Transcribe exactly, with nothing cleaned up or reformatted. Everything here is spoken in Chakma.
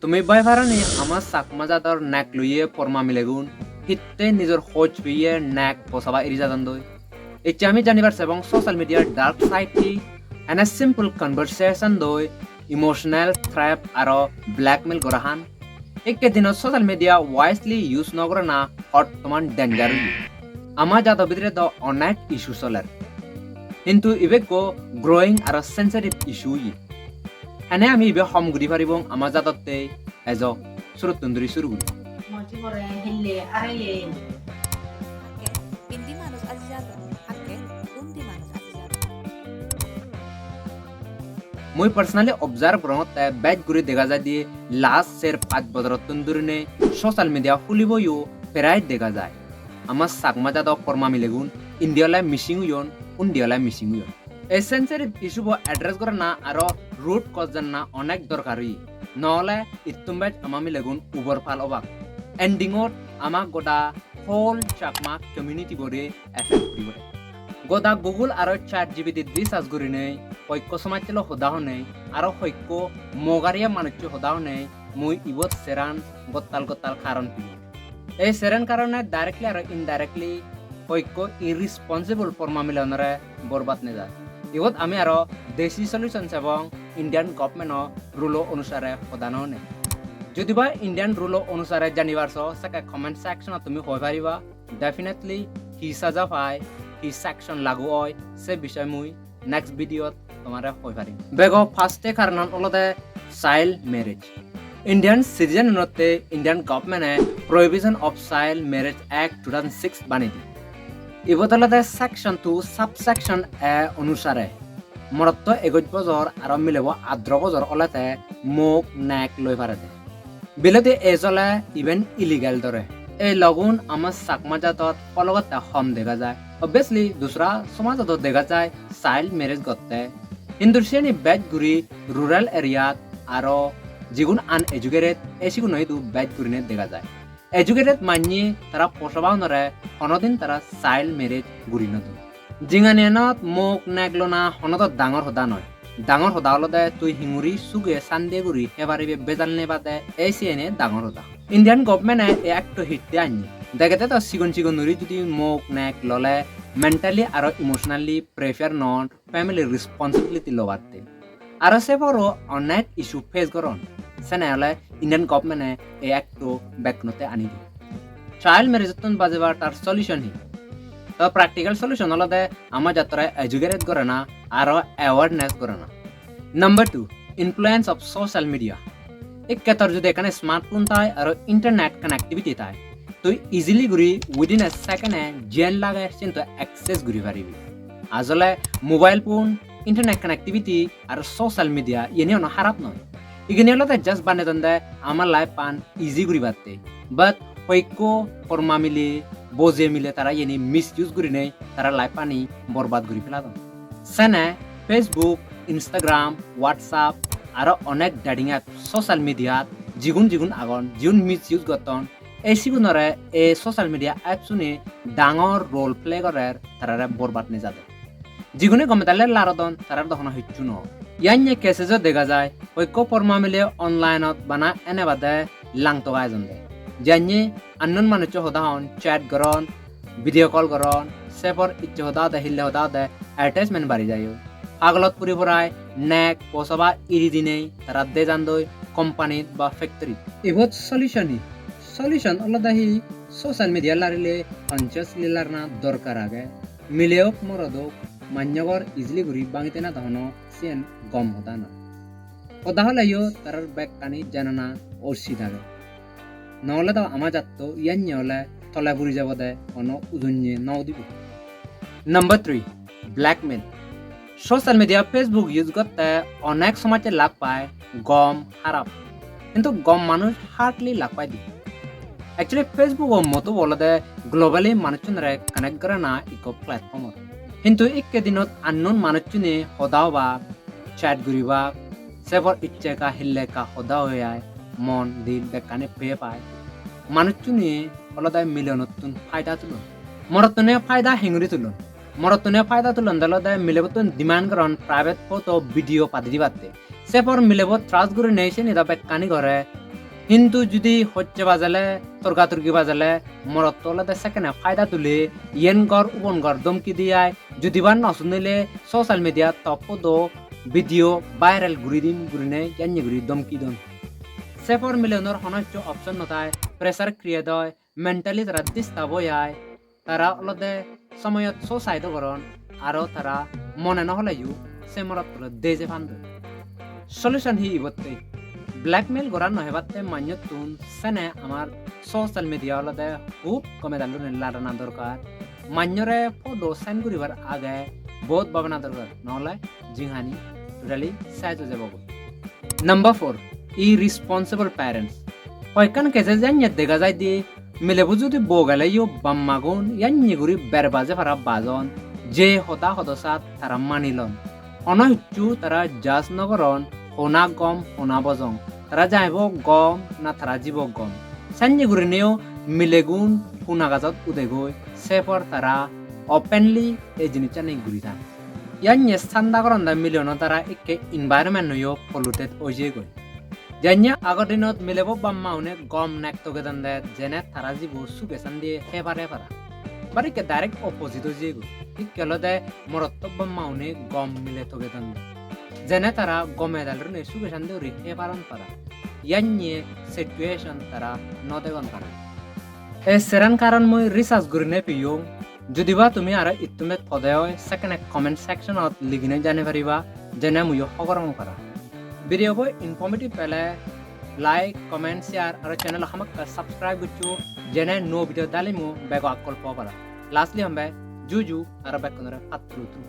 Tumi bhai parani ama Chakma jador nek loiye porma milegun hitte nijor hoj peye nek posaba eri jadondoi? Ecche ami janibar sebong social media dark side hi, ene simple conversation doi emotional trap aro blackmail gora han. Ikke dinot social media wisely use no gorana hottoman danger oye. Ama jado bidire do onek issue soler. Hintu ibe ekko growing aro sensitive issue oye. Hene ami ibe hom guri paribong ama jadotte? Ejo, surottun duri suru guri. Moji gore hille areye. Hakke indi manuj aji jadon, hakke undi manuj aji jadon. Mui personally observe gorongotte bej guri dega jai de last ser pach bojorottun durine social media huliboyo prai dega jai. Ama Chakma jado porma milegun indi ole missing oyon, undi ole missing oyon. Ei sensitive issue bo address gorana aro root cause janana onek dorkar oye. Nohole ittun bej ama milegun ubor pal obak. Ending ot ama goda whole Chakma community bore effect guribo de. Goda Google aro ChatGPT research gurinei hoikko somajje loi hoda honei aro hoikko mogariya manuccho hoda honei mui ibot seran gottal gottal karon peyong. Ei seren karone directly aro indirectly hoikko irresponsible porma milegunore borbad nejai. Ibot ami aro desi solution sebong Indian government o rule o onusare hoda no honei. Jodi ba Indian rule o onusare janibar so sekke comment section ot tumi hoi pariba. Definitely hi saja pai, hi section lagu oi, se bishoy mui next video ot tomare hoi parim. Bego first e karonan olode child marriage. Indian citizen unotte Indian government e Prohibition of Child Marriage Act two thousand six banei di. Ibot olode section two subsection A onusare morotto egoch bojor aro milebo atro bojor olete mok nek loi parede. Bilodi age ole iben illegal dore. Ei law gun ama Chakma jadot ologotte hom dega jai. Obviously, dusra somajot o dega jai child marriage gotte. Hintu siyeni bej guri rural area-t aro jigun uneducated, ei siguno idu bej gurine dega jai. Educated manye tara posabaunore honodin tara child marriage guri no don. Jinganiyanot mok nek lona hono do dangor hoda noi. Dangor hoda olode tui hinguri suge sande guri hei paribe bejal nei bade, ei siyene dangor hoda. Indian government-e ei act-to hitte anne? Degede do sigon sigon guri judi mok nek lole mentally aro emotionally prepare non family responsibility lobatte. Aro se poro onek issue face goron. Sene ole Indian government-e ei act-to bekkunotte ani di. Child marriage-ottun bajebar tar solution hi? To practical solution olode ama jattore educated gorana aro awareness gorana. Number two, influence of social media. Ikke tor judi ekkan smartphone thai aro internet connectivity thai, tui easily guri within a second e jiyen lage siyen tui access guri paribi. Ajole mobile phone, internet connectivity aro social media iyeni hono harap noi. Igeni olode just banedonde ama life-an easy guribatte. But hoikko porma mile, boje mile tara iyeni misuse gurinei tara life-ani borbad guri peladon. Sene Facebook, Instagram, WhatsApp aro onek dating app, social media-t jigun jigun agon, jigun misuse gotton, ei sigunore ei social media apps-une dangor role play gorer, tarare borbad nejade. Jigune gome dale larodon, tarar do hono hissu no. Yanye cases-o dega jai, hoikko porma mile online-ot bana ene bade lang toga ejonde. Janye unknown manuccho hoda hon, chat goron, video call goron, se por icche hoda hode, hille hoda hode, attachment bari jayo. Pagolot puri porai nek posaba iri dinei tara dejandoi company-t ba factory-t. Ibot solution hi? Solution olode hi, social media larile consciously larana dorkar age. Mile ok morot ok, manyogor easily guri bangi tena do hono siyen gom hoda noi. Hoda holeyo tarar bekkani janana usit age. Nohole do ama jatto iyanye ole tole puri jebode, hono ujunye no udibo. Number three, blackmail. Social media, Facebook use gotte onek somajje lab pai, gom harap. Hintu gom manuj hardly lab pai de. Actually, Facebook-o moto olode globally manuchunore connect gorana ikko platform ot. Hintu ikke dinot unknown manuchune hoda hobak, chat guribak, se por icche ekka hille ekka hoda hoi ai, mon dil bekkani pei pai. Manuchune olode milegunottun faida tulon. Morottune faida henguri tulon? Morottune faida tulonde olode milebottun demand goron private photo, video padi dibatte. Te por milebo trust gurinei siyeni do bekkani gore. Hintu judi hojje bajele, torga torgi bajele, morotto olode sekkene faida tule, iyen gor, ubon gor domki di ai. Judi ba no sunile social media top photo, video viral guri dim gurinei yanye guri domki don. Se por mileunor hono hissu option no tai, pressure create oi, mentally tara disturb oi ai. Tara olode somoyot suicide o goron, aro tara mone no holeyo se morotto loi deje pandoi. Solution hi ibotte? Blackmail gora no hebatte manjottun sene amar social media olode hub gome dale gurinei ladana dorkar. Manjore photo send guribar age bohut bhabana dorkar, no ole jinghani totally sej oi jabo goi. Number four, irresponsible parents. Hoyekkan case-e janye dega jai de, milebo judi bo geleyo bammagun yanye guri ber baje para bajon, je hoda hodo sat tara manilon. Hono hissu tara judge no goron, hona gom, hona bojong. Tara jaibo gom na tara jibo gom. Sanye gurineyo milegun huna gajot udegoi, se por tara openly ei jinissani guri tan. Yanye sanda goronde mileunot tara ikke environment-oyo polluted oi jeyegoi. Janye agor dinot milebo bamma une gom nek togedonde, jene tara jibo suge sandi hei pare para. But ikke direct opposite oi jeyegoi. Ikke olode morotto bamma une gom mile togedonde, jene tara gome dale gurinei suge sandi guri hei paron para. Yanye situation tara no degon para. Ei seran karon mui research gurinei peyong. Judi ba tumi aro ittumet pode oi, sekkene comment section-ot liginei jani pariba, jene muiyo hobor pang para. Video bo informative pele like, comment, share aro channel hamakkai subscribe goccho, jene nuo video dalimu bego akkol po para. Lastly hombe juju aro bekkunore patturu turu.